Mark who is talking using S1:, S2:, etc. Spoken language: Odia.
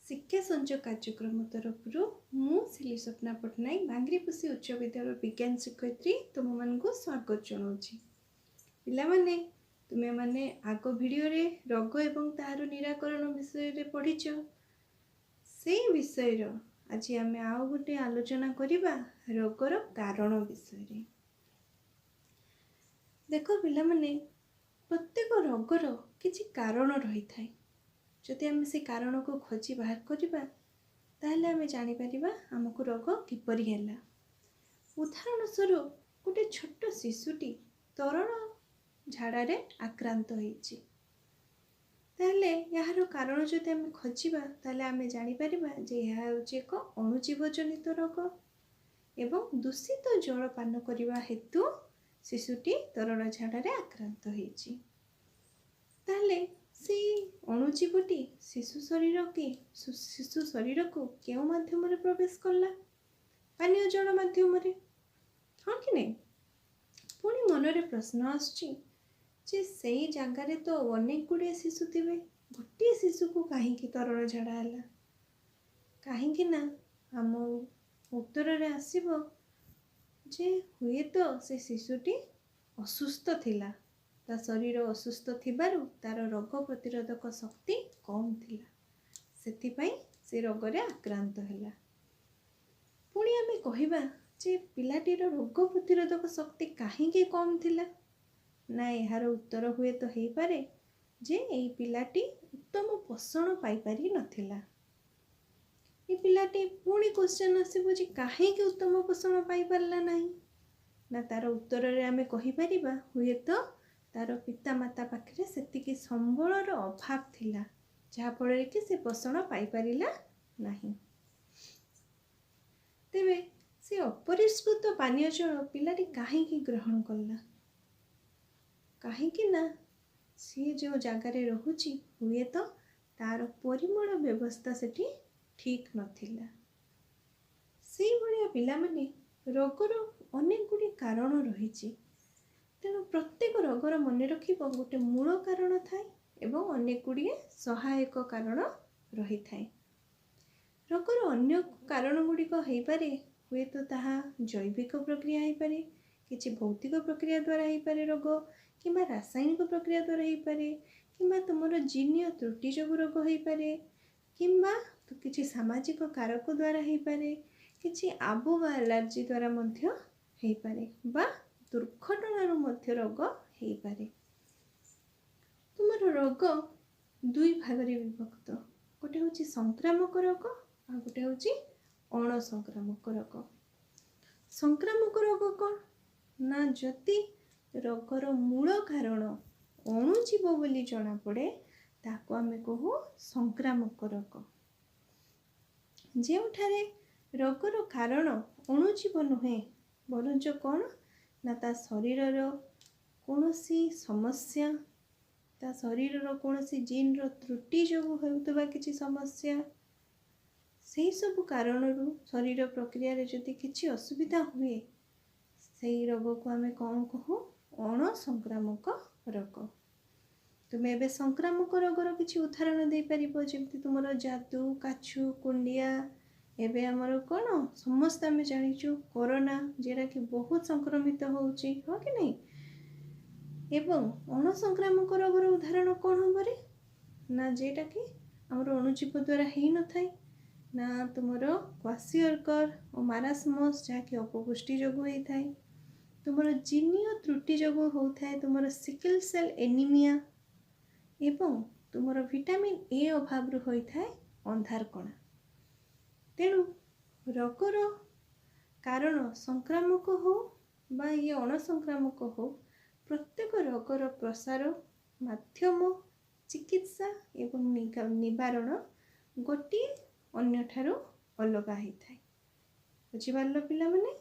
S1: ଶିକ୍ଷା ସଞ୍ଚୟ କାର୍ଯ୍ୟକ୍ରମ ତରଫରୁ ମୁଁ ଶିଲି ସ୍ୱପ୍ନା ପଟ୍ଟନାୟକ, ବାଙ୍ଗିରିପୋଷି ଉଚ୍ଚ ବିଦ୍ୟାଳୟ ବିଜ୍ଞାନ ଶିକ୍ଷୟିତ୍ରୀ ତୁମମାନଙ୍କୁ ସ୍ୱାଗତ ଜଣାଉଛି। ପିଲାମାନେ, ତୁମେମାନେ ଆଗ ଭିଡ଼ିଓରେ ରୋଗ ଏବଂ ତାହାର ନିରାକରଣ ବିଷୟରେ ପଢ଼ିଛ। ସେଇ ବିଷୟର ଆଜି ଆମେ ଆଉ ଗୋଟେ ଆଲୋଚନା କରିବା, ରୋଗର କାରଣ ବିଷୟରେ। ଦେଖ ପିଲାମାନେ, ପ୍ରତ୍ୟେକ ରୋଗର କିଛି କାରଣ ରହିଥାଏ। ଯଦି ଆମେ ସେ କାରଣକୁ ଖୋଜି ବାହାର କରିବା, ତାହେଲେ ଆମେ ଜାଣିପାରିବା ଆମକୁ ରୋଗ କିପରି ହେଲା। ଉଦାହରଣ ସ୍ୱରୂପ, ଗୋଟେ ଛୋଟ ଶିଶୁଟି ତରଳ ଝାଡ଼ାରେ ଆକ୍ରାନ୍ତ ହେଇଛି, ତାହେଲେ ଏହାର କାରଣ ଯଦି ଆମେ ଖୋଜିବା, ତାହେଲେ ଆମେ ଜାଣିପାରିବା ଯେ ଏହା ହେଉଛି ଏକ ଅଣୁଜୀବଜନିତ ରୋଗ ଏବଂ ଦୂଷିତ ଜଳ ପାନ କରିବା ହେତୁ ଶିଶୁଟି ତରଳ ଝାଡ଼ାରେ ଆକ୍ରାନ୍ତ ହେଇଛି। ତାହେଲେ ସେଇ ଅଣୁଜୀବଟି ଶିଶୁ ଶରୀରକୁ କେଉଁ ମାଧ୍ୟମରେ ପ୍ରବେଶ କଲା? ପାନୀୟ ଜଳ ମାଧ୍ୟମରେ, ହଁ କି ନାହିଁ? ପୁଣି ମନରେ ପ୍ରଶ୍ନ ଆସୁଛି ଯେ ସେଇ ଜାଗାରେ ତ ଅନେକ ଗୁଡ଼ିଏ ଶିଶୁ ଥିବେ, ଗୋଟିଏ ଶିଶୁକୁ କାହିଁକି ତରଳ ଝାଡ଼ା ହେଲା? କାହିଁକି ନା ଆମ ଉତ୍ତରରେ ଆସିବ ଯେ ହୁଏତ ସେ ଶିଶୁଟି ଅସୁସ୍ଥ ଥିଲା। ତା ଶରୀର ଅସୁସ୍ଥ ଥିବାରୁ ତାର ରୋଗ ପ୍ରତିରୋଧକ ଶକ୍ତି କମ୍ ଥିଲା, ସେଥିପାଇଁ ସେ ରୋଗରେ ଆକ୍ରାନ୍ତ ହେଲା। ପୁଣି ଆମେ କହିବା ଯେ ପିଲାଟିର ରୋଗ ପ୍ରତିରୋଧକ ଶକ୍ତି କାହିଁକି କମ୍ ଥିଲା? ନା, ଏହାର ଉତ୍ତର ହୁଏତ ହେଇପାରେ ଯେ ଏଇ ପିଲାଟି ଉତ୍ତମ ପୋଷଣ ପାଇପାରି ନଥିଲା। ଏ ପିଲାଟି, ପୁଣି କ୍ୱେଶ୍ଚନ୍ ଆସିବ ଯେ କାହିଁକି ଉତ୍ତମ ପୋଷଣ ପାଇପାରିଲା ନାହିଁ? ନା, ତାର ଉତ୍ତରରେ ଆମେ କହିପାରିବା ହୁଏତ ତାର ପିତାମାତା ପାଖରେ ସେତିକି ସମ୍ବଳର ଅଭାବ ଥିଲା, ଯାହାଫଳରେ କି ସେ ପୋଷଣ ପାଇପାରିଲା ନାହିଁ। ତେବେ ସେ ଅପରିଷ୍କୃତ ପାନୀୟ ଜଳ ପିଲାଟି କାହିଁକି ଗ୍ରହଣ କଲା? କାହିଁକି ନା ସିଏ ଯେଉଁ ଜାଗାରେ ରହୁଛି, ହୁଏତ ତାର ପରିମଳ ବ୍ୟବସ୍ଥା ସେଠି ଠିକ୍ ନଥିଲା। ସେଇଭଳିଆ ପିଲାମାନେ, ରୋଗର ଅନେକ ଗୁଡ଼ିଏ କାରଣ ରହିଛି। ତେଣୁ ପ୍ରତ୍ୟେକ ରୋଗର, ମନେ ରଖିବ, ଗୋଟେ ମୂଳ କାରଣ ଥାଏ ଏବଂ ଅନେକ ଗୁଡ଼ିଏ ସହାୟକ କାରଣ ରହିଥାଏ। ରୋଗର ଅନ୍ୟ କାରଣ ଗୁଡ଼ିକ ହେଇପାରେ, ହୁଏତ ତାହା ଜୈବିକ ପ୍ରକ୍ରିୟା ହେଇପାରେ, କିଛି ଭୌତିକ ପ୍ରକ୍ରିୟା ଦ୍ୱାରା ହେଇପାରେ ରୋଗ, କିମ୍ବା ରାସାୟନିକ ପ୍ରକ୍ରିୟା ଦ୍ୱାରା ହେଇପାରେ, କିମ୍ବା ତୁମର ଜିନୀୟ ତ୍ରୁଟି ଯୋଗୁଁ ରୋଗ ହେଇପାରେ, କିମ୍ବା କିଛି ସାମାଜିକ କାରକ ଦ୍ୱାରା ହେଇପାରେ, କିଛି ଆବୁ ବା ଆଲର୍ଜି ଦ୍ୱାରା ମଧ୍ୟ ହେଇପାରେ, ବା ଦୁର୍ଘଟଣାରୁ ମଧ୍ୟ ରୋଗ ହେଇପାରେ। ତୁମର ରୋଗ ଦୁଇ ଭାଗରେ ବିଭକ୍ତ। ଗୋଟେ ହେଉଛି ସଂକ୍ରାମକ ରୋଗ, ଆଉ ଗୋଟେ ହେଉଛି ଅଣସଂକ୍ରାମକ ରୋଗ। ସଂକ୍ରାମକ ରୋଗ କ'ଣ? ନା, ଯଦି ରୋଗର ମୂଳ କାରଣ ଅଣୁଜୀବ ବୋଲି ଜଣାପଡ଼େ, ତାକୁ ଆମେ କହୁ ସଂକ୍ରାମକ ରୋଗ। ଯେଉଁଠାରେ ରୋଗର କାରଣ ଅଣୁଜୀବ ନୁହେଁ, ବରଞ୍ଚ କ'ଣ ନା ତା ଶରୀରର କୌଣସି ସମସ୍ୟା, ତା ଶରୀରର କୌଣସି ଜିନ୍ର ତ୍ରୁଟି ଯୋଗୁଁ ହେଉଥିବା କିଛି ସମସ୍ୟା, ସେହି ସବୁ କାରଣରୁ ଶରୀର ପ୍ରକ୍ରିୟାରେ ଯଦି କିଛି ଅସୁବିଧା ହୁଏ, ସେଇ ରୋଗକୁ ଆମେ କ'ଣ କହୁ? ଅଣସଂକ୍ରାମକ ରୋଗ। ତୁମେ ଏବେ ସଂକ୍ରାମକ ରୋଗର କିଛି ଉଦାହରଣ ଦେଇପାରିବ, ଯେମିତି ତୁମର ଯାଦୁ, କାଛୁ କୁଣ୍ଡିଆ, ଏବେ ଆମର କ'ଣ ସମସ୍ତେ ଆମେ ଜାଣିଛୁ କରୋନା, ଯେଉଁଟାକି ବହୁତ ସଂକ୍ରମିତ ହେଉଛି, ହଁ କି ନାହିଁ? ଏବଂ ଅଣସଂକ୍ରାମକ ରୋଗର ଉଦାହରଣ କ'ଣ ହବରେ? ନା, ଯେଉଁଟାକି ଆମର ଅଣୁଜୀବ ଦ୍ୱାରା ହେଇନଥାଏ। ନା, ତୁମର କ୍ୱାସିଅର୍କର ଓ ମାରାସ୍ମସ୍, ଯାହାକି ଅପପୁଷ୍ଟି ଯୋଗୁଁ ହେଇଥାଏ। ତୁମର ଜିନୀୟ ତ୍ରୁଟି ଯୋଗୁଁ ହେଉଥାଏ ତୁମର ସିକଲ୍ ସେଲ୍ ଏନିମିଆ, ଏବଂ ତୁମର ଭିଟାମିନ୍ ଏ ଅଭାବରୁ ହୋଇଥାଏ ଅନ୍ଧାରକଣା। ତେଣୁ ରୋଗର କାରଣ ସଂକ୍ରାମକ ହଉ ବା ଇଏ ଅଣସଂକ୍ରାମକ ହଉ, ପ୍ରତ୍ୟେକ ରୋଗର ପ୍ରସାର, ମାଧ୍ୟମ, ଚିକିତ୍ସା ଏବଂ ନିବାରଣ ଗୋଟିଏ ଅନ୍ୟଠାରୁ ଅଲଗା ହେଇଥାଏ। ବୁଝିପାରିଲ ପିଲାମାନେ?